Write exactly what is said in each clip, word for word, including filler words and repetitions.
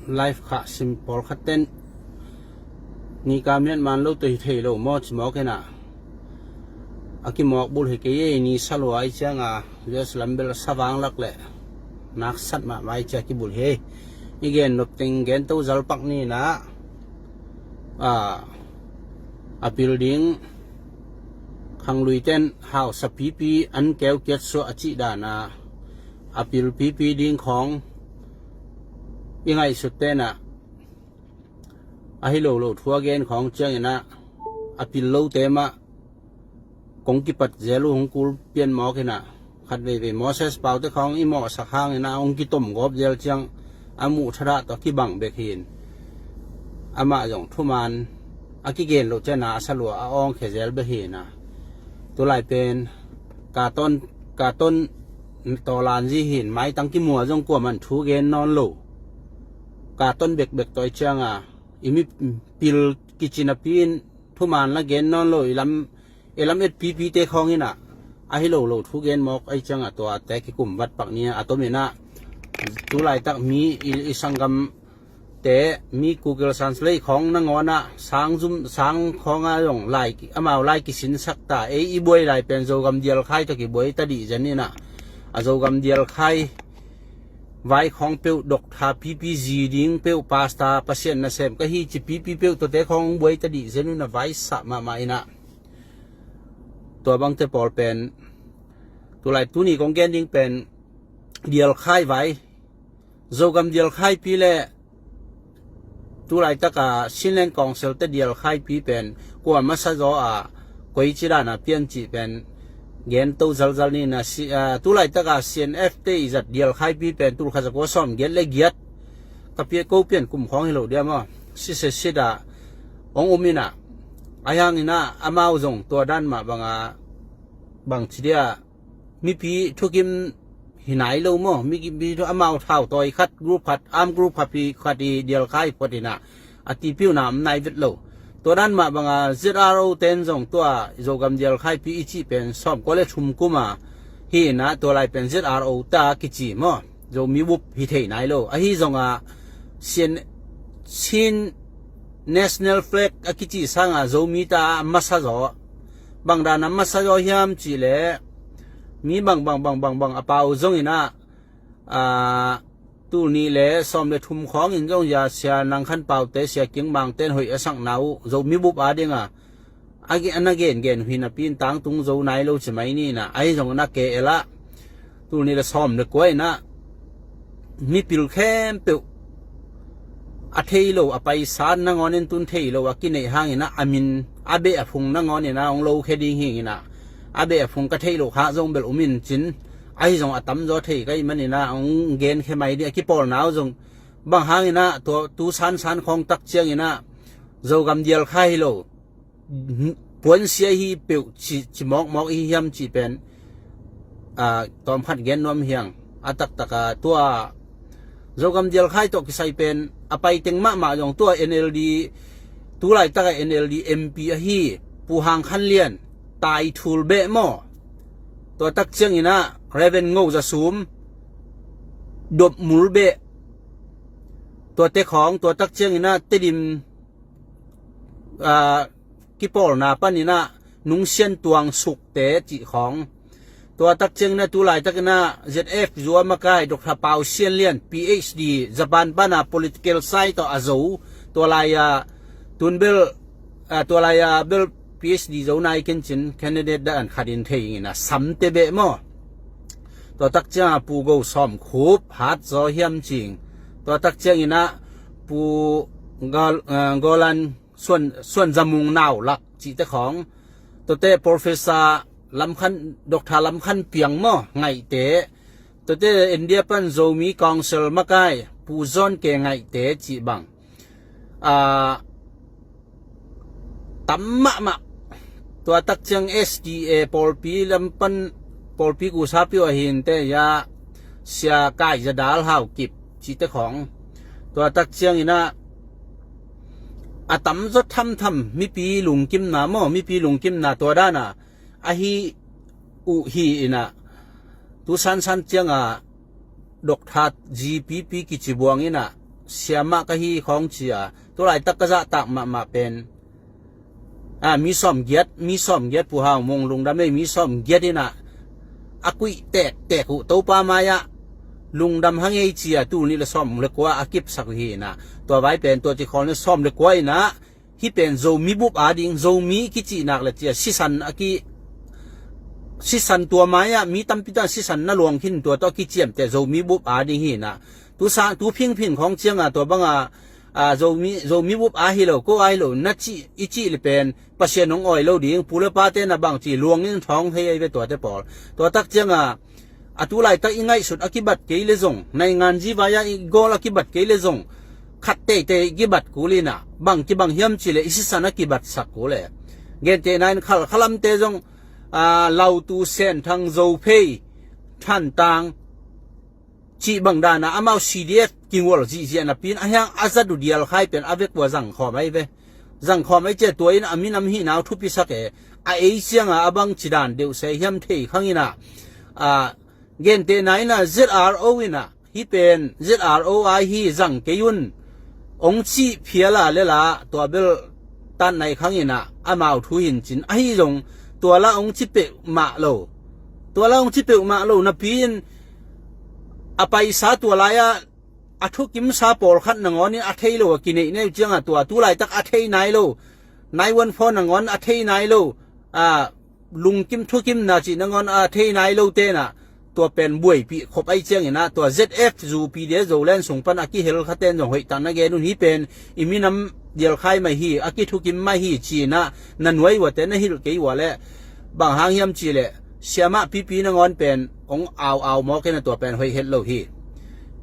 Live khah sim pawlkhat ten ni ka mian man lo tawh hi thei lo maw ci mawk inah, a kimawk bul hi kei ei. Ni salua ai cianga U S lam bel savang lak le naksat mahmah ai cia kibul hi. I gen nop teng gen to zalpak ni inah, a, a pil ding khanglui ten hausa pipi an keu kiat suah a cih dana a pil pipi ding khawng i ngaihsut tenah ahi lo lo thu a gen khawng cianginah a pil lote mah kong kipat zel uh hong kul pian mawk inah, khat veivei Moses Paute khawng i mawhsak hang inah hong kitom gawp zel ciang a muh thadah tawh kibang bek hin. Amah zong thuman a kigen loh ciana a salua a awngkhia zel bek hinah, tulai pen katon katon tawlanzi hin maitang kimua zong kuaman thu gen nawn lo. Katon bekbek tawi cianga i mi pil kici napi in thuman la gen nawn lo. I lam i lam et pipite khawng inah ahi lo lo thu gen mawk ai cianga tuate kikum vatpak ni a tom inah, tulaitak mi i, i sanggamte mi Google Translate khawng nangawnah sang zum sang khawnga zong lai amau lai kisinsak ta. Ei i buai lai pen Zogam Dialkhai tawh kibuai ta dih zen inah, a Zogam Dialkhai vai khawng peuh doktha pipi zi ding peuh pasta Pasian nasem ka hi ci pipi peuh tuate khawng buai ta dih zen un a vaisah mahmah inah, tua bangte pawl pen tulai tuni kong gen ding pen Dialkhai vai, Zogam Dialkhaipi le tulaitaka Chinland Council te Dialkhaipi pen kua masa zaw a, koi ci dana pian cih pen gen to zalzal ni na si, a, tulaitaka C N F te i zat Dialkhaipi pen tulkhat zakua sawm giat le giat ka pian ko pian kum khawng hi lo dia maw? Sise sida hong um inah, a hiang inah amau zong tua dan mah banga bang ci dia mipi thukim hi nai lo maw? Mipi thu amau thau tawi khat group khat arm group khat pi khat i Dialkhai phuat inah a tipiuna om nai vet lo. Tua dan mah banga Z R O ten zong tua Zogam Dialkhaipi i cih pen sawm kua le thum kuma hi inah tua lai pen Z R O ta kici maw? Zomi bup hi thei nai lo. Ahi zonga Chin, Chin National Flag a kici sanga Zomi ta a masa zaw. Bang dana masa zaw hiam cih leh mi bang bang bang bang bang a pau zong inah, a, tul nih le sawm le thum khawngin zong ya Sia Nang Khan Paute, Sia King Mangte in hoih a sakna uh Zomi bup a dinga a gen, a na gengen uh hi napi in tangtung zo nai lo ci mai ni inah, ahi zong na ke elah tul nih le sawm le kua inah mipil khempeuh a thei lo a paisa nangawn in tun thei lo a kineih hang inah a min a beh a phung nangawn inah hong lokhia ding hi inah, a beh a phung ka theih loh khah zong bel um in cin, ahi zong a tamzaw thei ka ih man inah hong genkhia mai ding a kipawlna uh zong bang hang inah tua tu sansan khawng tak ciang inah Zogam Dialkhai hi lo puansia hi peuh ci, ci mawkmawk i hi hiam cih pen, a, tawmkhat gen nuam hiang. A taktaka tua Zogam Dialkhai tawh kisai pen a paiteng mahmah zong tua N L D, tulaitaka N L D M P ahi Pu Hang Khan Lian, tai thul beh maw? Tua tak ciang inah Reverend Ngo Za Sum, dop mul beh, tua te khawng, tua tak ciang inah Tedim, a, kipawlna pan inah Nung Sian Tuang Sukte cih khawng. Tua tak ciang inah tulaitak inah Z F zua makai Doctor Pau Sian Lian, P H D, Japan pana political side tawh a zo. Tua lai-a tun bel, a, tua lai-a bel P H D zo nai ken cin candidate dan khat in thei inah Samte beh maw? Tua tak cianga Pu Go Sawm Khup hat zaw hiam cing. Tua tak ciang inah Pu Gal, a, Golan Suan, Suan Zamung Nau Lak cihte khawng. Tuate Professor Lam Khan, Doctor Lam Khan Piang maw, Ngaihte. Tuate India pan Zomi Council makai Pu Zawn Ke Ngaihte cih bang, a, tam mahmah. Tua tak ciang S D A pawlpi lam pan, pawlpi kusapi uh a hinte ya Sia Kai Za Dal Hau Kip cihte khawng. Tua tak ciang inah a tamzaw thamtham mipi lungkimna maw, mipi lungkimna tua dana ahi uh hi inah, tu sansan cianga Doctor G P P kici buang inah siamah ka hi khawng cia, tulaitak ka zahtak mahmah pen, a, mi sawmgiat, mi sawmgiat Pu Hau Mung lungdam ei, mi sawmgiat inah a kuih tektek uh Topa mai-ah lungdam hang ei cia, tul nih le sawm le kua a kipsak uh hi inah, tua vai pen tua ci khawl ni sawm le kua inah, hih pen Zomi bup ading, Zomi kicihnak le cia sisan a ki, sisan tua mai-ah mi tampi tawh sisan na luang khin tua tawh a kiciamteh Zomi bup ading hi inah, tu sang, tu phingphing khawng cianga tua banga, a, Zomi, Zomi bup a hi lo, ko a hi lo na cih, i cih le pen Pasian hong awi lo ding, pu le pate na bang ci luangin thawng thei ei ve tuate pawl. Tua tak cianga a tu laitak i ngaihsut a kibat kei le zong, naingan zivai-a i gawl a kibat kei le zong, khat teitei i kibat kul inah, bang kibang hiam cih le i sisan a kibatsak kul e. Gentehna in Khalkha lamte zong, a, Lautu, Senthang, Zophei, Thantlang cih bang dana amau C D F kingual zihziah napi in a hiang a zat uh Dialkhai pen a vek ua zangkhawm ai ve. Zangkhawm ai cia tua in a minam hihna uh thupisak e. A ei cianga a bang ci dan deuh se hiam thei khang inah, a, gentehna inah Z R O inah, hih pen Z R O ai hi, zang kei un, hong cih phial a le la, tua bel tan nai khang inah amau thu hin cin ahi zong, tua la hong ci peuhmah lo. Tua la hong ci peuhmah lo napi in a paisa tua lai-ah a thukimsa pawlkhat nangawn in a thei lo a kineih neu cianga tua tu laitak a thei nai lo, nine one four nangawn a thei nai lo, a, lungkim thukimna cih nangawn a thei nai lo tenah, tua pen buaipih khop ai cianginah, tua Z F zu P D F Zoland sung pan a kihel khaten zong hoih tak na gen un, hih pen i minam Dialkhai mai hi, a kithukim mai hi cinah na nuai uate na hilh kei ua le, bang hang hiam cih le siamah pipi nangawn pen hong au au mawk inah tua pen hoih het lo hi.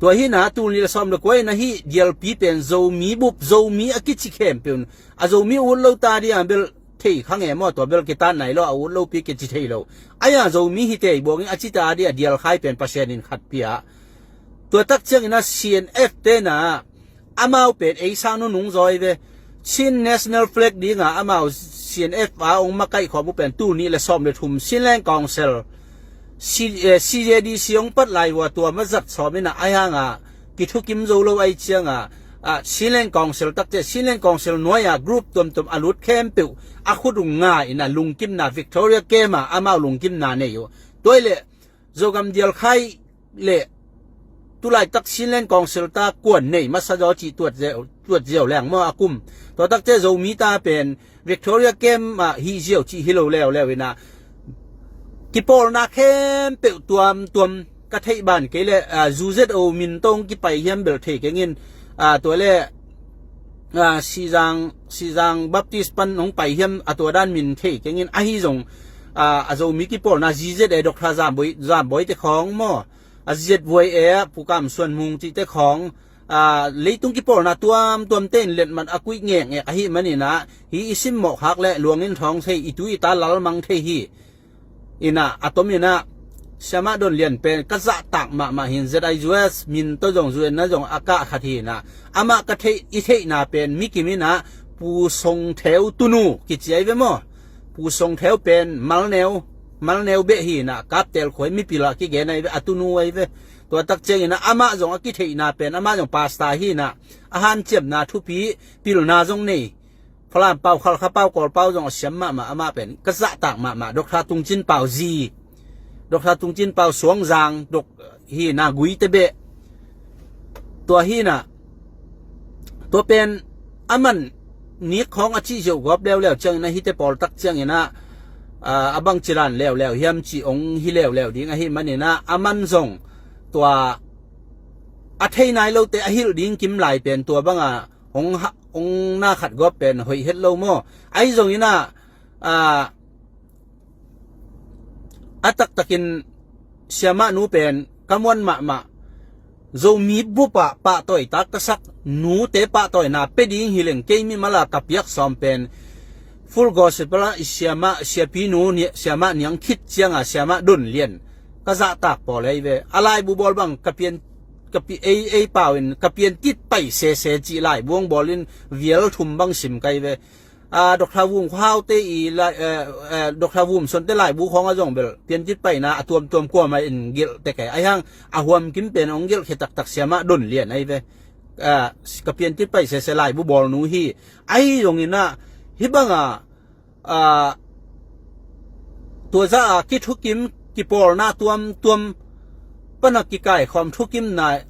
Tua hinah tul nih le sawm le kua inah hih Dialpi pen Zomi bup, Zomi a kici khempeuh in a Zomi ut lo ta dih a bel thei khang e maw, tua bel kitat nai lo, a ut lopi kici thei lo. Aia Zomi hi tei buangin a cita dih a Dialkhai pen Pasian in khat pia. Tua tak cianginah C N F tenah amau pen ei sang nunung zawi ve. Chin National Flag dinga amau C N F a hong makaih khawm uh pen tul nih le sawm le thum Chinland Council, C-, eh, C J D C hong pat lai ua tua mazat sawm inah a hianga kithukim zo lo ai cianga, a, Chinland Council takte, Chinland Council nuai-a group tuamtuam a lut khempeuh a khut uh nga inah lungkimna Victoria Camp a amau lungkimna nei uh. Tua i le Zogam Dialkhai le tulaitak Chinland Council ta kuan nei masa zaw cih tuat ziau, tuat ziau leng maw a kum. Tua takte Zomi ta pen Victoria Camp ah hih ziau cih hi lo leuleu inah kipawlna khempeuh tuamtuam ka theih ban kei le, a, zu Z O min tawh hong kipai hiam bel thei kengin, a, tua le, a, Sizang, Sizang Baptist pan hong pai hiam a tua dan min thei kengin ahi zong, a, a Zomi kipawlna Z Z A Doctor Zamboi, Zamboi te khawng maw, a Z Y A Pu Kam Suan Mung cihte khawng, a, leitung kipawlna tuamtuamte in letmat a kuih ngekngek ahi maninah, hi i simmawh khak le luangin thawng thei, i tu i ta lalmang thei hi. Inah a tom inah siamah Don Lian pen ka zahtak mahmah hin Z I U S min tawh zong zu enna zong a kah khat hi inah, amah ka theih, i theihna pen mikim inah Pu Song Theu tunu kici ai ve maw. Pu Song Theu pen Malneu, Malneu beh hi inah Kaptel khua-i mipil ah kigen ai ve, a tunu ai ve. Tua tak cianginah amah zong a kitheihna pen amah zong pasta hi inah a hanciamna thupi pilna zong nei. Falam pau, Khalkha pau, Kawl pau zong a siam mahmah, amah pen ka zahtak mahmah. Doctor Tung Cin Pau zi, Doctor Tung Cin Pau Suangzang dok hi inah Guite beh. Tua hi inah tua pen a man nik khawng a cih ziau gawp leuleu cianginah hite pawl tak cianginah, a, a bang cilan leuleu hiam cih hong hi leuleu ding ahi maninah a man zong tua a thei nai lote a hilh ding kim lai pen tua banga hong ha, hong na khat gawp pen hoih het lo maw. Ahi zonginah, a, a taktakin siamah nu pen ka muan mahmah. Zomi bupah pahtawi taktasak nute pahtawina pe ding hileng kei mimala ka piak sawm pen Full Gospel ah i siamah, siapi nu, ni-, siamah Niang Khit cianga siamah Don Lian ka zahtak pawl ei ve. A laibu bawl bang ka pian, ka pi-, ei, ei pau in ka pian tit pai sese cih laibu hong bawlin vial thum bang sim kai ve. a, Doctor Vum Khua Hau te i lai, eh, eh, Doctor Vum Suan te laibu khawng a zong bel piantit paina a tuamtuam kuamah in gelh tek e. Ahi hang a huam kim pen hong gelh khia taktak Siamah Don Lian ahi ve. A, ka piantit pai sese laibu bawlnu hi. Ahi zongin ah hih bang a, a, tua zah a kithukim kipawlna tuamtuam pana kikaikhawm thukimna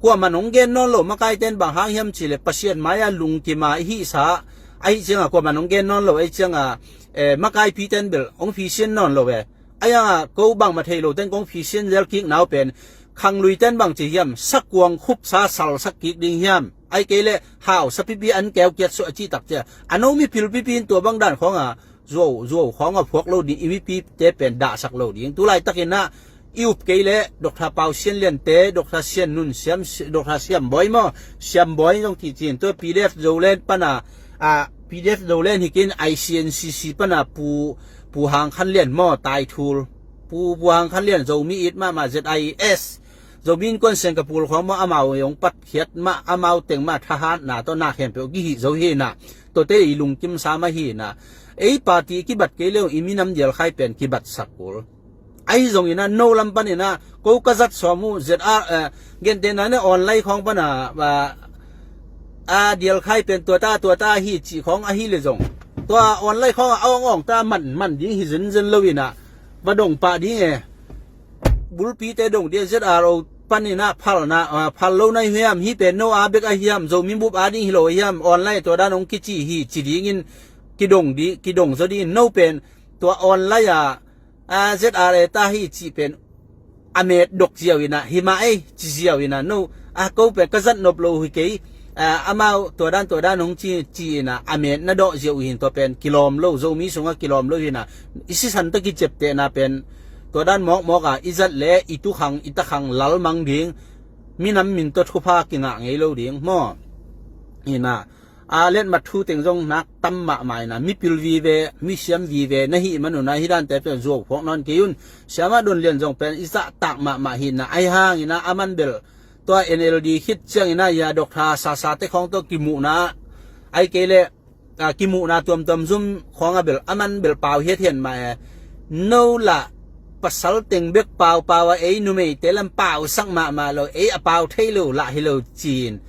kuamah in hong gen nawn lo. Makaite in bang hang hiam cih leh Pasian mai-ah lungkim a i hihsa, ahi ciangah kuamah in hong gen nawn lo. Ahi ciangah, eh, makaipite in bel hong phisian nawn lo e. Ahi hangah ko bangmah thei lote in kong phisian zel kikna uh pen khangluite in bang ci hiam, sakuang khupsa salsak kik ding hiam, ahih kei leh hausa pipi an keukiat suah a cih tak ciang a no mipil pipi in tua bang dan khawngah zuau zuau khawngah phuak lo ding, i mipite pen dahsak lo ding. Tu laitakin ah i up kei leh Doctor Pau Sian Lian te, Doctor Sian Nun Siam, Doctor Siam Bawi maw, Siam Bawi zong cihcin, tua P D F Zoland pana, a, P D F Zoland hi kei in I C N C C pana Pu, Pu Hang Khan Lian maw, Taithul, Pu, Pu Hang Khan Lian, Zomi it mahmah, Z I S, Zomi Innkuan Singapore khawng maw, amau hong patkhiat mah, amau teng mah thahatna tawh na khempeuh kihih zo hi in ah, tuate i lungkimsa mah hi in ah, ei party kibat kei leh i minam Dialkhai pen kibatsak kul. Ahi zongin ah no lam panin ah ko ka zat sawm uh Z R, eh, gentehna in ah online khawng pana, a, a, Dialkhai pen tuata tuata hi cih khawng ahi leh zong, tua online khawngah a awngawngta man man ding hi zenzen lo in ah va dong pah ding e. Bulpite dong ding, Z R O panin ah phalna, a, phal lo na hi hiam, hih pen no a bek ahi hiam, Zomi bup a ding hi lo ahi hiam, online tua dan hong kici hi ci dingin kidong ding, kidong zaw dingin no pen tua online ah, a, Z R A ta hi cih pen a met dok ziau in ah, hi mah ei ci ziau in ah, no, a, ko pen ka zat nop lo hi kei, a, amau tua dan tua dan hong ci, ci in ah, a met na dawh ziau hi in, tua pen kilawm lo, Zomi sungah kilawm lo hi in ah, i sisan tawh kiciaptehna pen tua dan mawkmawk a i zat leh i tukhang i takhang lalmang ding, minam min tawh thupha kingah ngei lo ding maw. Hi in ah, a, letmat thu teng zong nak tam mahmah in ah, mipil vive, misiam vive na hih man un ah, hih dante pen zuau phuak nawn kei un. Siamah Don Lian zong pen i zahtak mahmah hi in ah, ahi hangin ah aman bel tua N L D khit ciangin ah, ya, Doctor Sasa te khawng tawh kimuhna, ahih kei leh, a, kimuhna tuamtuam zum khawngah bel aman bel pau hiathiat mah e. No lah pasal teng bek paupau a, ei numeite lam pausak mahmah lo, ei a pau thei lo lah hi lo ci-in,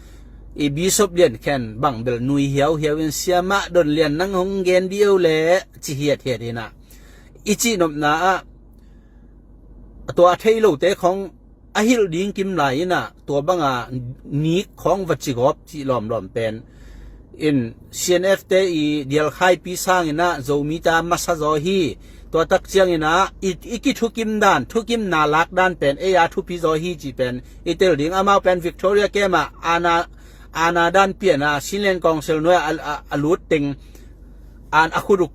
i Bishop Lian Khen bang bel nui hiauhiau in, Siamah Don Lian, nang hong gen dih o leh, ci hiathiat in ah, i cihnopna ah tua a thei lote khawng a hilh ding kim lai in ah, tua banga nik khawng va ci gawp cih lawmlawm pen in, C N F te i Dialkhaipi sangin ah Zomite a masa zaw hi. Tua tak ciangin ah i, i kithukim dan, thukimna lak dan pen ei a thupi zaw hi cih pen i tel ding. Amau pen Victoria camp ah ana, ana dan pian a, Chinland Council nuai a, a, a lut teng an a khut uh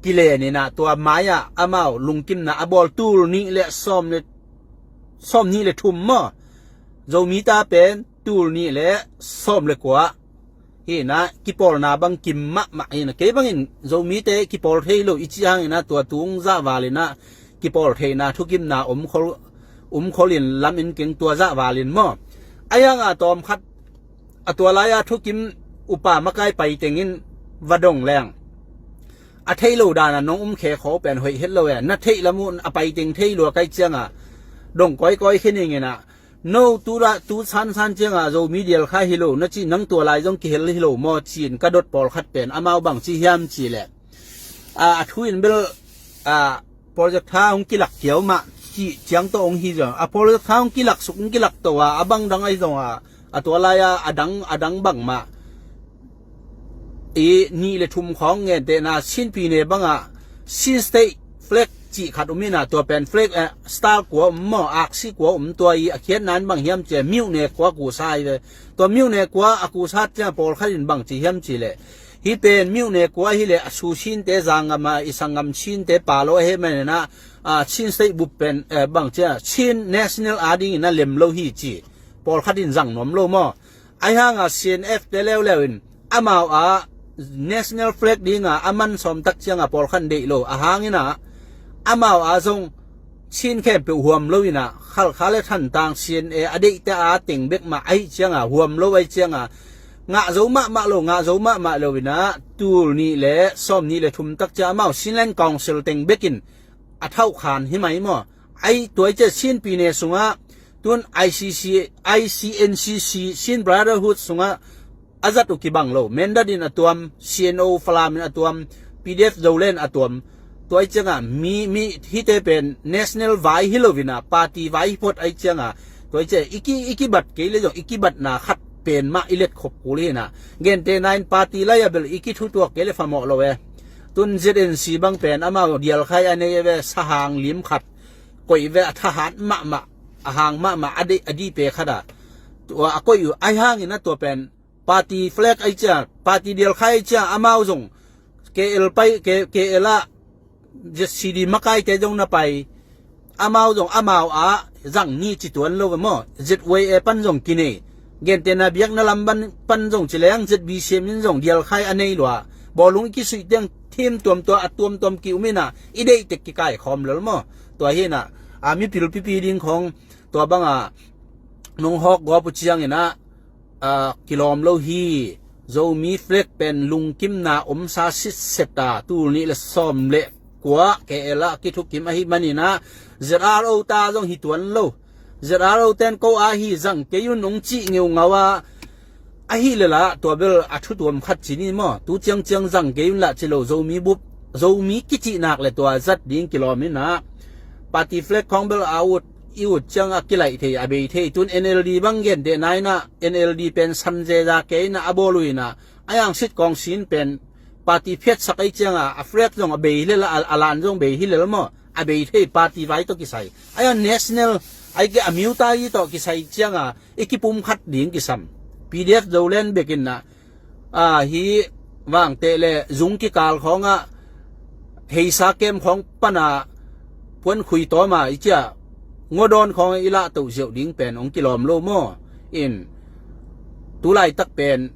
kilen in ah, tua mai-ah amau lungkimna a bawl tul nih le sawm le, sawm nih le thum maw, Zomite pen tul nih le sawm le kua hi in ah, kipawlna bang kim mahmah hi in ah, kei bangin Zomite kipawl thei lo i cih hangin ah, tua tung zahval in ah kipawl theihna thukimna om khol, om khol in lam in keng, tua zahval in maw. Ahi hangah tawmkhat a tua lai-a thukim upa makai paiteng in va dong leng, a thei lo dan a nong um khe khaw pen hoih het lo e. Na theih lam uh a paiteng thei lua kai ciangah dong kawikawi khe ning in ah, no tu la, tu sansan ciangah Zomi Dialkhai hi lo na ci, nang tua lai zong kihel hi lo maw ci-in ka dot pawlkhat pen amau bang ci hiam cih leh, a, a thu in bel, a, project tha hong kilak kiau mah cih ciang tawh hong hi zong a, project tha hong kilak suk, hong kilak to a, a bang dang ahi zong a, a tua lai-a a dang, a dang bangmah i nih le thum khawng, gentehna Chin pyine bangah Chin State flag cih khat om in ah, tua pen flag, eh, star kua om maw, aksi kua om, tua i a khiatna in bang hiam cih leh, myone kua kusa hi ve. Tua myone kua a kusa ciang pawlkhat in bang ci hiam cih leh, hih pen myone kua hi leh a su Chinte, zangam a i sanggam Chinte pa lo a heh man in ah, a, Chin State bup pen, eh, bang ci a, Chin National a dingin a lem lo hi ci pawlkhat in zang nuam lo maw. Ahi hangah C N F te leuleu in amau a national flag dinga a man sawm tak ciangah pawlkhat in deih lo a hangin ah, amau a zong Chin khempeuh huam lo in ah, Khalkha le Thantlang C N A a deihte a teng bek mah ahih ciangah huam lo ahih ciangah, Ngah zo mahmah lo, ngah zo mahmah lo inah tul nih le sawm nih le thum tak ciang amau Chinland Council teng bekin a thauhkhan hi mai maw? Ai tuai ciah Chin pyine sungah tun I C C, I C N C C, Chin Brotherhood sungah a zat uh kibang lo. Mindat in a tuam, C N O Falam in a tuam, P D F Zoland a tuam. Tuai ciangah mi, mi hite pen national vai hi lo inah party vai hi phot ai ciangah tuai ciah i ki, i kibat kei le zong i kibatna khat pen mah i let khop kul hinah. Gentehna in party lai a bel i kithutuak kei le famawh lo e. Tun Z N C bang pen amau dialkhai a nei e ve, sahang lim khat koih ve, a thahat mahmah, a hang mahmah, a dih, a dih pe khat a tua a koih uh ai hangin a tua pen party flag ai cia, party dialkhai ai cia, amau zong K L pai, K-, K L ah Z C D makaite zong na pai, amau zong amau ah zang ni ci tuan lo maw? Z Y A pan zong kinei. Gentehna biakna lam pan, pan zong ci leng Z B C M in zong dialkhai a nei lua. Bawlung i kisuih tiang thim tuamtuam, a tuamtuam ki um inah i deihtek kikaikhawm lel maw? Tua hinah a mipil pipi ding khawng tua bangah nong hawk gawp uh cianginah a, kilawm lo hi. Zomi flag pen lungkimna omsa sitset a, tul nih le sawm le kua K L ah kithukim ahi maninah Z R O ta zong hi tuan lo. Z R O ten ko a hi zang kei un nong cih ngeungau a, ahi le lah tua bel a thutuam khat ci ni maw? Tu ciangciang zang kei un lah ci lo, Zomi bup, Zomi kicihnak le tua zat ding kilawm inah party flag khawng bel a ut, i ut ciang a kilaih thei, a bei thei. Tun N L D bang gentehna inah N L D pen san zeza kei inah a bawl uh inah a yang sit kawng sin pen party phiatsak ei ciangah a flag zong a bei hi lel a, a lan zong bei hi lel maw? A bei thei, party vai tawh kisai. A yang national ai ke a miuta i tawh kisai ciangah i kipum khat ding kisam. P D F Zoland bekin ah, a, hi vangteh le zung kikal khawngah heisa kem khawng pana puan khui tawma i cia ngawdawn khawng i lahtoh ziauh ding pen hong kilawm lo maw? In tulaitak pen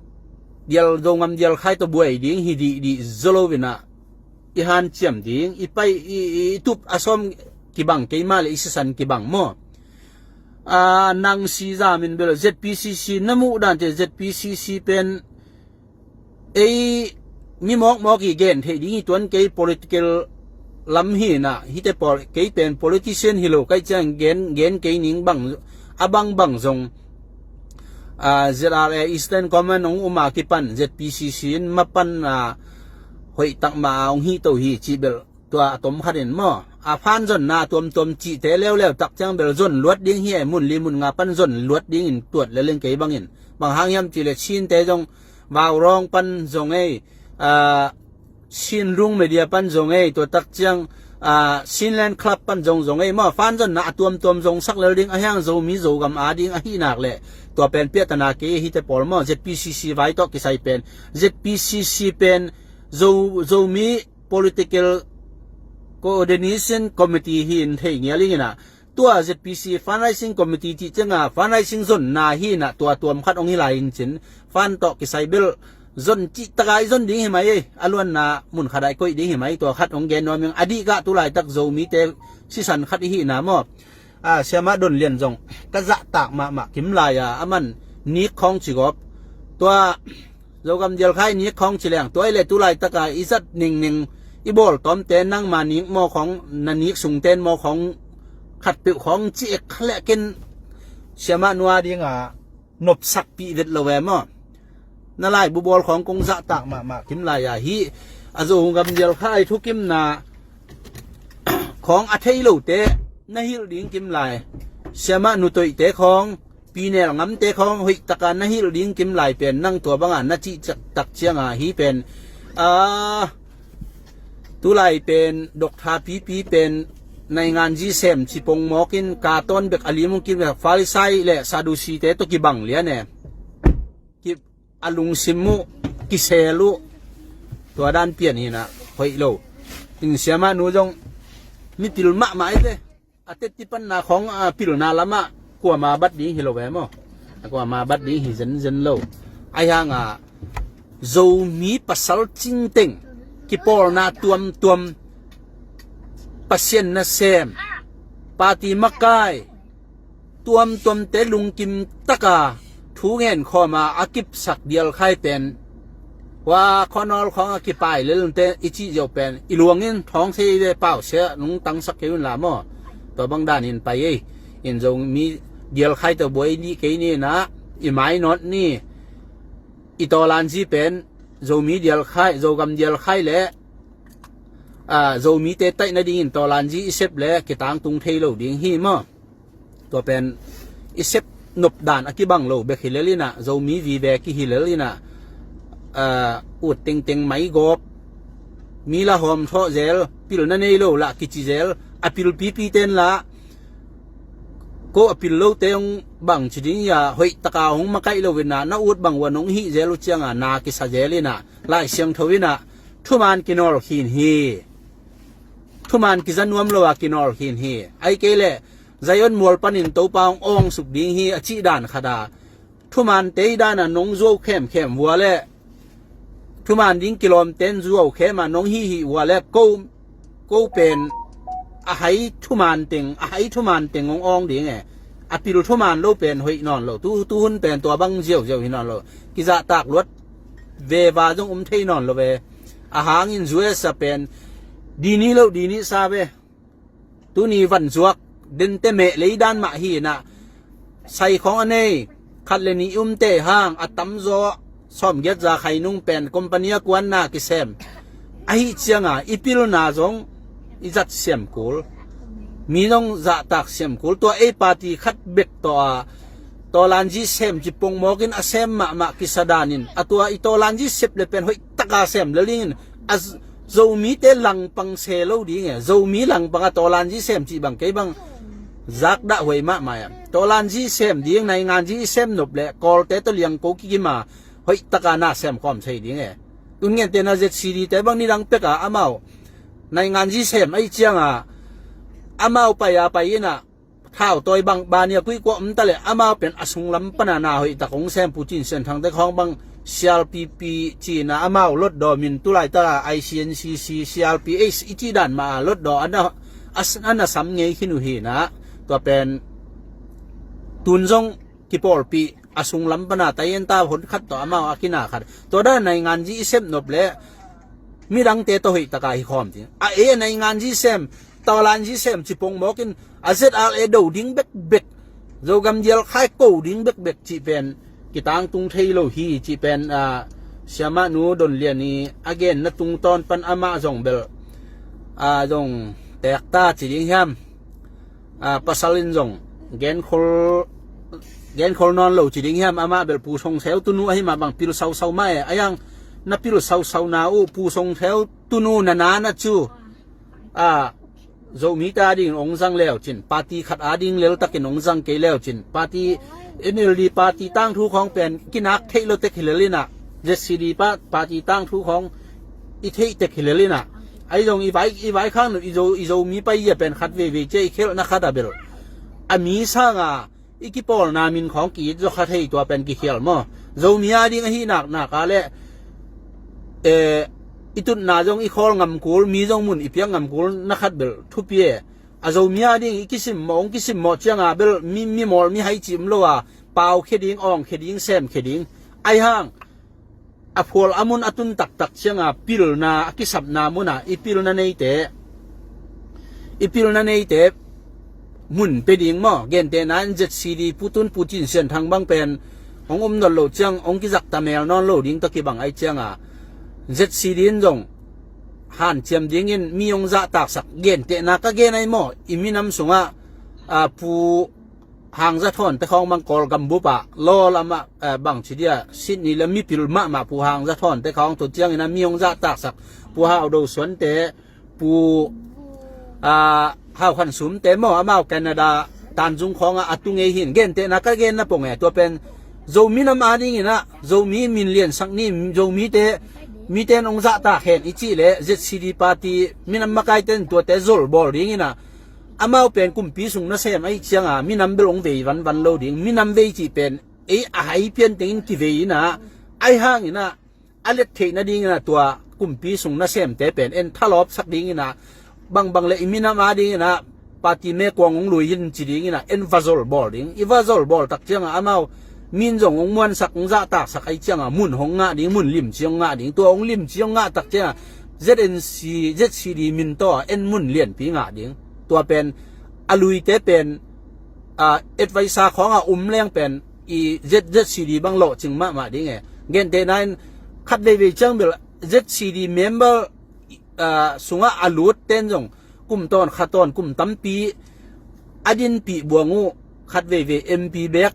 dial zongam dial khai tawh buai ding hi dihdih zo lo inah i hanciam ding, i pai, i, i, i tup a sawm kibang keimah le i sisan kibang maw? A, nang si zamin bel Z P C C na muh dante Z P C C pen ei mi mawkmawk i gen theih ding hi tuan kei, political lam hi inah hite pawl kei pen politician hi lo kai ciang gen, gen kei ning bang a bangbang zong, a, Z R A Eastern Command hong um a kipan Z P C C in mapan a hoih takmah a hong hih to hi cih bel tua a tom khat in maw? A phan zonna tuamtuam cihte leuleu tak ciang bel zon luat ding hi e, mun li mun nga pan zon luat dingin tuat lel in kei bangin. Bang hang hiam cih le Chinte zong Vaurawng pan zong ei, a, Chin Rung Media pan zong ei, tua tak ciang, a, Chinland Club pan zong zong ei maw? Phan zonna a tuamtuam zong sak lel ding a hiang Zomi Zogam a ding ahi nak le tua pen piahtana kei hite pawl maw? Z P C C vai tawh kisai pen, Z P C C pen Zo, Zomi Political Coordination Committee hi in thei ngial ing inah tua Z P C fundraising committee cih ciangah fundraising zonna hi inah tua tuam khat hong hi lai in cin fan tawh kisai bel zon cih taka i zon ding hi mai ei, a luanna mun khat ah i koih ding hi mai, tua khat hong gen nuam ing. A dih kah tulaitak Zomite sisan khat i hihna maw? A, siamah Don Lian zong ka zahtak mahmah kim lai a, aman nik khawng ci gawp. Tua Zogam dial khai nik khawng ci leng tua i le tulaitaka i zat ningning i bawl tawmte nangma nik maw khawng, na nik sungten maw khawng khatpeuh khawng ci ek kha leh ken siamah nua dinga nopsakpih vet lo ve maw? Na laibu bawl khawng kong zahtak mahmah kim lai a, hih a Zogam dial khai thukimna khawng a thei lote na hilh ding kim lai. Siamah nutoihte khawng, pinel ngamte khawng hoih taka na hilh ding kim lai pen nang tua banga na cih tak cianga hi pen, a, tulai pen doktha pipi pen naingan zi sem cipong mawkin katawn bek a lim hong kim le Farisai le Sadusite tawh kibang lian e. Ki, a lungsim uh kisel uh, tua dan pian hinah hoih lo. In siamah nu zong mipil mahmah i ve. A tetti panna khawng, a, pilna lamah kuama bat ding hi lo ve maw? A kuama bat ding hi zenzen lo. Ahi hanga Zomi pasal cingteng kipawlna tuamtuam, Pasian nasem, party makai tuamtuamte lungkim taka thu ngen khawm a a kipsak dialkhai pen, hua khuanawl khawng a kipai lel unte i cih ziau pen i luang in thawng sei ve, pau sia nung tangsak kei un la maw. Tua bang dan in pai ei. In Zomi dialkhai tawh buai ni kei ni na, i mainawt ni. I tawlanzi pen Zomi dialkhai, Zogam dialkhai le, a, Zomite taih nadingin tawlanzi i sep le kitangtung thei lo ding hi maw. Tua pen i sep nop dan a kibang lo bek hi lel inah, Zomi vive kihi lel inah, a, ut tengteng maigawp, mi la hawm thawh zel, pilna nei lo lah kici zel, a pilpipi ten lah, ko a pil lote hong bang ci ding ia, hoih taka hong makaih lo inah, na ut bang ua nong hih zel uh cianga na kisa zel inah, Lai Siangtho inah thuman kinawl khin hi. Thuman kiza nuam lo a kinawl khin hi. Ai kei leh Zion mual panin Topa hong awng suk ding hi a cih dan khat a, thuman tei dan a nong zuau khemkhem vua le, thuman ding kilawmten zuau khem a nong hihih vua le, ko, ko pen a hai thuman teng, a hai thuman teng hong awng ding e. A pil thuman lo pen hoih nawn lo. Tu, tuhun pen tua bang ziauziau hi nawn lo. Kizahtak luat veva zong um thei nawn lo ve. A hangin U S A pen dini lo dini sa ve. Tuni van zuak dente meh lei dan mah hi inah, sai khawng a nei khat le nih i umte hang a tamzaw sawmgiat za khai nung pen company a kuanna kisem. Ahi cianga i pilna zong i zat siam kul, mi zong zahtak siam kul. Tua ei party khat bek tawh a tawlanzi sem ci pongmawkin a sem mahmah kisa danin, a tua i tawlanzi sep le pen hoih taka sem le lingin a z-, Zomite langpang se lo ding e. Zomi langpang a tawlanzi sem cih bang kei bang zakdah huai mahmah e. Tawlanzi sem ding, nainganzi i sem nop le Kawlte tawh liangko kikima hoih taka na sem khawm thei ding e. Tun ngente na Z C D te bang nidang peka amau nainganzi sem ahi cianga amau pai a pai inah, thau tawi bang bania kuikuah um ta le amau pen a sunglam pana na hoih tak hong sem, Pu Cin Sian Thangte khawng bang C R P P cina amau lotdaw min tulai ta I C N C C, C R P H i cih dan mah a lotdaw a na, a s-, a na sam ngei khin uh hi inah, tua pen tun zong kipawlpih a sunglam pana taiyenta hon khat tawh amau a kina khat. Tua dan nainganzi i sem nop le midangte tawh hoih taka hi khawm ding. A e nainganzi sem, tawlanzi sem ci pongmawkin a Z R A do ding bekbek, Zogam dialkhai ko ding bekbek cih pen kitangtung thei lo hi cih pen, a, siamah nu Don Lian i a genna tungtawn pan amah zong bel, a, zong tekta ci ding hiam, a, pasal in zong genkhol, genkhol nawn lo ci ding hiam, amah bel Pu Song Seu tunu ahi mah bang pil sausau mah e. A yang na pil sausauna uh Pu Song Seu tunu na nana cu, a, Zomite adingin hong zang leucin, party khat ading leltakin hong zang kei leucin, party, N L D party tangthu khawng pen kinak theih lo tek hi lel inah, Z C D pa-, party tangthu khawng i theih tek hi lel inah. Ahi zong i vai, i vaikhak nuh i Zo, i Zomi pai ia pen khat veivei cia i khelhna khat a bel a mi sanga i kipawlna min khawng ki-it zaw kha thei, tua pen kikhial maw. Zomi ading ahi naknak a le, eh, i tutna zong i khawl ngam kul, mi zong mun i piak ngam kul na khat bel thupi e. A Zomi ading i kisimmawh, hong kisimmawh cianga bel mi, mimawl mihai cih um lo a, pau khia ding, awng khia ding, sem khia ding. Ahi hang a phual a mun a tun taktak cianga pilna a kisapna muna i pilna neite, i pilna neite mun pe ding maw. Gentehna in Z C D putun Pu Cin Sian Thang bang pen hong um nawn lo ciang hong kizakta mel nawn lo ding tawh kibang ahi cianga Z C D in zong hanciam dingin mi hong zahtaksak, gentehna ka gen ahi maw, i minam sungah, a, Pu Hang Za Thawn te khawng bang Kawlgam bup ah law lamah, eh, bang ci dia, Sydney le mipil mahmah Pu Hang Za Thawn te khawng tu ciangin a mi hong zahtaksak Pu Hau Do Suan te, Pu, ah, Hau Khan Sum te maw, amau Canada Tanzung khawngah a tu ngei hin, gentehna ka genna pong e. Tua pen Zo minam adingin ah Zomi min liansak ni, Zomite, mite in hong zahtak hen i cih leh Z C D party minam makaite in tuate zolbawl dingin ah amau pen kumpi sung nasem ahi cianga minam bel hong vei vanvan lo ding. Minam vei cih pen ei a hai pian tengin kivei inah, ahi hangin ah a let theih nadingin ah tua kumpi sung nasemte pen en thalawpsak dingin ah, bangbang le i minam adingin ah party mekuang hong lui in ci dingin ah en va zolbawl ding. I va zolbawl tak cianga amau Min zong hong muansak, hong zahtaksak ahi cianga mun hong ngah ding, mun limci hong ngah ding. Tua hong limci hong ngah tak cianga Z N C, Z C D min tawh en mun lianpi ngah ding. Tua pen a luite pen, a, advisor khawnga um leng pen i Z, Z C D bang lawhcing mahmah ding e. Gentehna in khat veivei ciang bel Z C D member, a, sungah a lut ten zong kum tawn kha tawn kum tampi a dinpih buang uh, khat veivei M P bek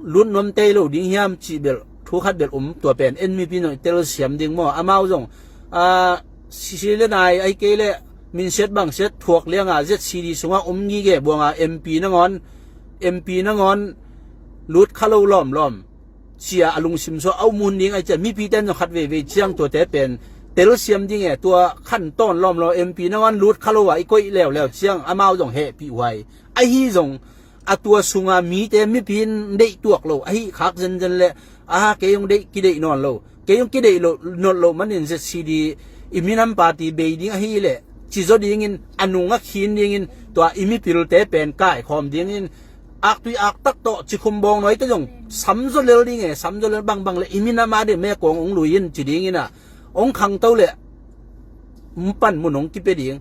lut nuam tei lo ding hiam cih bel thu khat bel um. Tua pen en mipi nong i telsiam ding maw? Amau zong, a, sisi le nai ahi kei le minsiat bangsiat thuak lianga Z C D sungah um ngige buanga M P nangawn, M P nangawn lut kha lo lawmlawm cia a lungsim suah a um hun ding ahi cia, mipi ten zong khat veivei ciang tuate pen telsiam ding e. Tua khan tawn lawmlawm M P nangawn lut kha lo a i koih leuleu ciang amau zong hehpih huai. Ahi zong a tua sunga mite mipi in deih tuak lo ahi khak zenzen le, aha, kei hong deih kideih nawn lo, kei hong kideih lo nawn lo manin Z C D i minam party bei ding ahi le ci zaw dingin a nung a khin dingin tua i mipilte pen kaikhawm dingin aktui aktak tawh cikhum bawng nawite zong samzaw lel ding e, samzaw lel bangbang le i minam a ding mekuang hong lui in ci dingin a hong khangto le panmun hong kipia ding.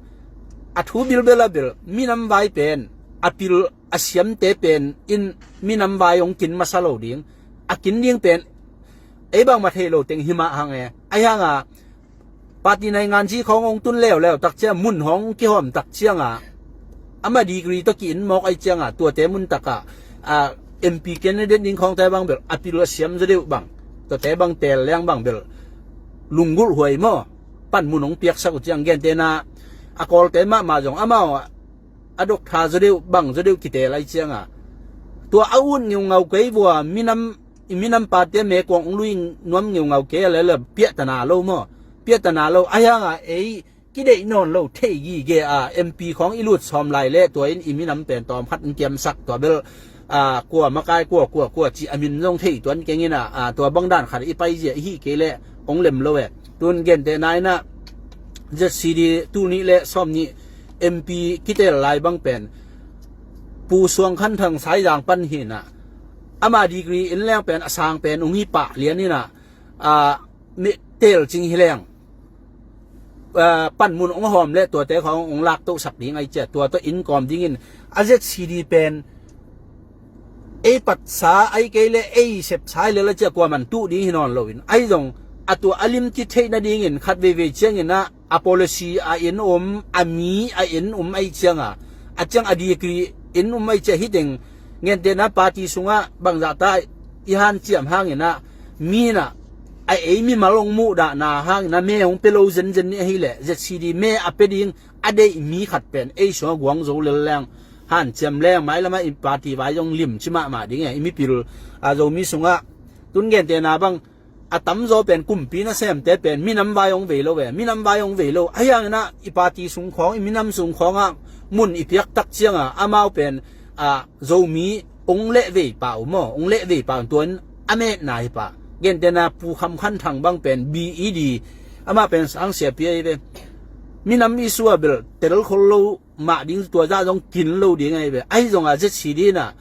A thu bilbel a bel minam vai pen a pil a siamte pen in minam vai hong kin masa lo ding. A kin ding pen ei bangmah thei lo teng himah hang e. Ahi hanga party nainganzi khawng hong tun leuleu tak ciang mun hong kihawm tak cianga ama degree tawh ki-in mawk ahi cianga tuate mun takah, a, M P candidate ding khawngte bang bel a pil a siam zaw deuh bang, tuate bang teel leng bang bel lunggulh huai maw? Panmun hong piaksak uh ciang gentehna a Kawlte mahmah zong amau a doctor zaw deuh bang zaw deuh kiteel ahi cianga tua a ut ngeungau kei vua minam i minam party a mekuang hong lui nuam ngeungau kei a lele piahtana lo maw? Piahtana lo ahi hanga ei kideih nawn lo thei gige a M P khawng i lut sawm lai le tua in i minam pen tawm khat in kiamsak tua bel, a, kua makai kua kua kua ci a min zong thei tuan kengin a, a, tua bangdan khat i paizia i hih kei le hong lem lo e. Tun gentehna in a Z C D tul nih le sawm nih M P kitel lai bang pen Pu Suang Khan Thang Saizang pan hi in a ama degree in leng pen a sang pen hong hi pah lian in a, a, mi tel cing hi leng, a, panmun hong hawm le tuate khawng hong laktohsak ding ahi cia tua tawh in kawm dingin a Z C D pen ei patsa ahi kei le ei sepsa hi le la cia kuaman tuh ding hi nawn loin ahi zong a tua a limci theih nadingin khat veivei ciangin a a policy a in um, a mi a in um ahi cianga a ciang a degree in um ahi cia hi teng gentehna party sungah bangzahta i hanciam hangin a mi in a ei mimal hong muhdahna hangin a me hong pia lo zenzen nih ahi le Z C D me a pia ding a deih mi khat pen ei sungah guang zo lel leng hanciam leng mailamah i party vai zong limci mahmah ding e. I mipil a Zomi sungah tun gentehna bang a tamzaw pen kumpi nasemte pen minam vai hong vei lo ve, minam vai hong vei lo. Ahi hangin a i party sung khawng, i minam sung khawngah mun i piak tak cianga amau pen, a, Zomi hong lehvei pah uh maw, hong lehvei pah uh tuan a metna hi pah. Gentehna Pu Kham Khan Thang bang pen B E D, amah pen sang siapi ahi ve. Minam issue a bel tel khol lo mah ding tua zah zong kin lo ding ahi ve. Ahi zonga Z C D in a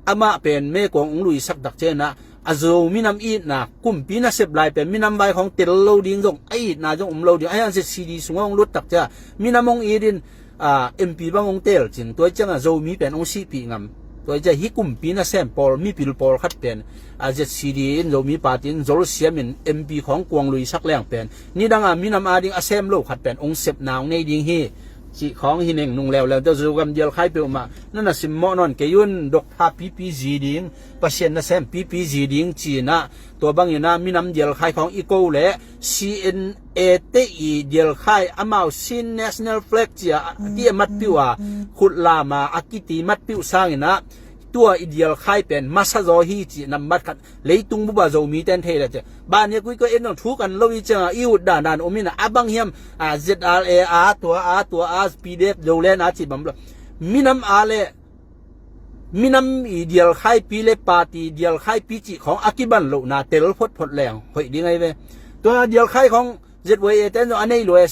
amah pen mekuang hong luisak tak ciangin a a Zo minam itna kumpi nasep lai pen minam vai khawng tel lo ding zong a itna zong um lo ding. Ahi hang Z C D sungah hong lut tak ciang minam hong it in, a, M P bang hong tel cin tua ciangah Zomi pen hong sihpih ngam. Tua ciang hih kumpi nasem pawl mipil pawlkhat pen, a, Z C D in Zomi party in zolsiam in M P khawng kuang luisak leng pen nidanga minam ading a sem lo khat pen hong sepna hong nei ding hi. Cih khawng hi neng nung leuleu teuh Zogam dialkhai peuhmah na na simmawh nawn kei un. Doctor pipi zi ding, Pasian nasem pipi zi ding cinah tua banginah minam dialkhai khawng i ko leh C N A te i dialkhai amau Chin National Flag cia a ti a matpiuh a khut lama a kiti matpiuh sanginah tua i dialkhai pen masa zaw hi cih nambat khat leitung bupa Zomi ten thei le cia. Ban hi a kuikua en dong thu kan lo i cianga i ut dandan um inah a bang hiam, a, Z R A a tua a tua a P D F Zoland a cih bang lo. Minam a le minam i dialkhaipi le party dialkhaipi cih khawng a kiban lohna tel photphot leng hoih ding ahi ve. Tua dialkhai khawng Z Y A ten zong a nei lua,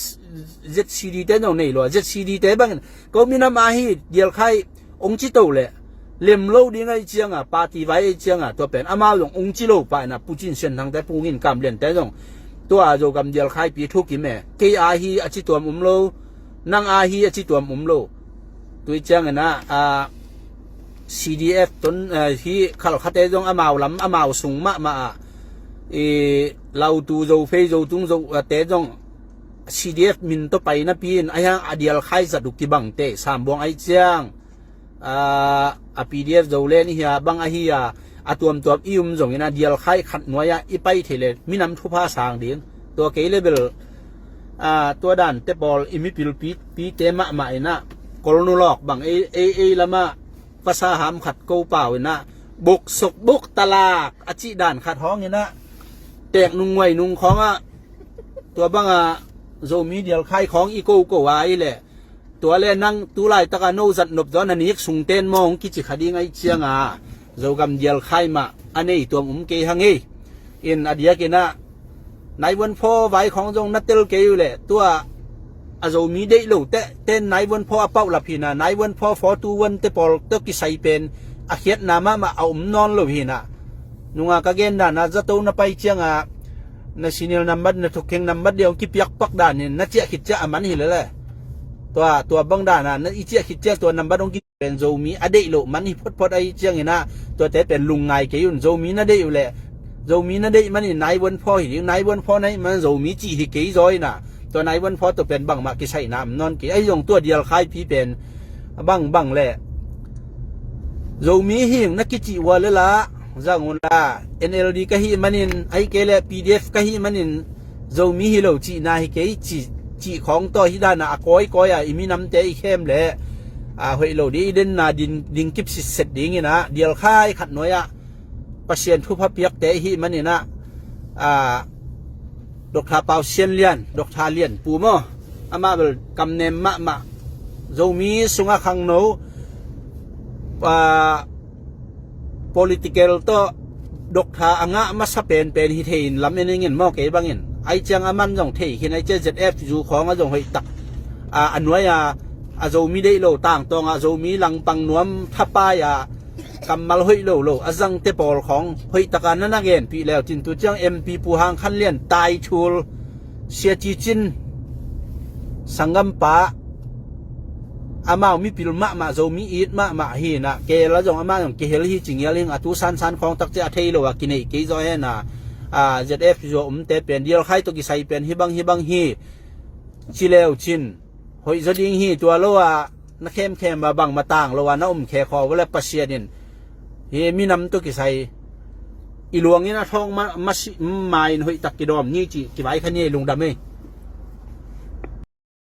Z C D ten zong nei lua. Z C D te bangin ko minam a hi dialkhai ong ci to leh lem lo ding ahi cianga, party vai ahi cianga, tua pen amau zong ung ci lo pah ina, Pucin Sian Thangte, Pu Ngin Kam Liante zong tua Zogam Dialkhaipi thukim e. Kei a hi a ci tuam um lo, nang a hi a ci tuam um lo. Tui ciangina a, CDF ton, eh, hi khalkhate zong amau lam amau sung mahmah ah, i Lautu, Zofei, Zotung, Zo, eh, te zong CDF min tawh pai napi in a hiang a Dialkhai zat uh kibangte, Sambuang ahi ciang, a, a PDF Zolen i hia bang ahi a, a tuamtuam i um zongin a Dialkhai khat nuai-ah i pai thei le minam thupha sang ding. Tua kei le bel, a, tua dante pawl i mipil pi, pite mahmah ina, Kolnulawk bang ei, ei, ei lama vasa ham khat ko pau ina, buksuk buk talak a cih dan khat hawng ina, tek nung nguai nung khawngah, tua banga Zomi Dialkhai khawng i ko ko a i le, tua le nang tu laitaka no zat nop zaw na nik sungten mawng kici kha ding ahi cianga, Zogam Dialkhai mah a nei tuam um kei hang ei. In a diakinah nine one four vai khawng zong na tel kei uh leh, tua a Zomi deih lo teh ten nine one four a pauhlap hina, nine one four, four two one te pawl tawh kisai pen a khiatna mahmah a um nawn lo hina. Nunga ka gen dana zato na pai cianga na senial nambat, na thukheng nambat dia hong kipiakpak danin na ciah khit ciah a man hi lele. Tua, tua bang dana na i ciah khit ciah tua nambat hong kipen Zomi a deih loh man hi photphot ahi ciangina, tuate pen lungngai kei un. Zomi na deih uh leh, Zomi na deih manin nine one four hi ding, nine one four na hih man Zomi cih hi kei zaw ina. Tua nine one four tua pen bangmah kisaihna om nawn kei. Ahi zong tua Dialkhaipi pen bangbang leh Zomi hing na kicih ua lela, zang unla, NLD ka hih manin, ahih kei leh PDF ka hih manin Zomi hi lo cihna hi kei, cih, cih khawng tawh hi dana a kawikawi a i minamte i khem leh, a, hoih lo ding i denna ding, ding kip sitset dingina, Dialkhai khat nuai-ah Pasian thupha piakte i hih maninah, a, Doctor Pau Sian Lian, Doctor Lian Pu maw, amah bel kamnem mahmah. Zomi sungah khangno, a, political tawh doctor a ngah masa penpen hi thei in lam en ingin maw kei bangin. Ai ciang aman zong thei khin ai ciang ZF zu khawng a zong hoih tak, a, a nuai a, a Zomi deih lo tangtawng a Zomi langpang nuam thapai a kammal hoih lo lo a zangte pawl khawng hoih taka na na genpih leu cin tu ciang MP Pu Hang Khan Lian, Tai Thul, Sia Ci Cin, sanggampa, amau mipil mahmah, Zomi it mahmah hi na, kei la zong amah zong kihel hi ci ngial hing a tu sansan khawng tak ciah a thei lo a kineih kei zaw he na, a, ZF zu a umte pen Dialkhai tawh kisai pen hibang hibang hi ci leu cin hoih zaw ding hi. Tua lo a na khemkhem a bangmah tang lo a na um khe khaw vawle Pasian in hi minam tawh kisai i luangin a thawng ma, ma, ma in hoih tak kidawm ni ci kivai kha ni ei lungdam ei.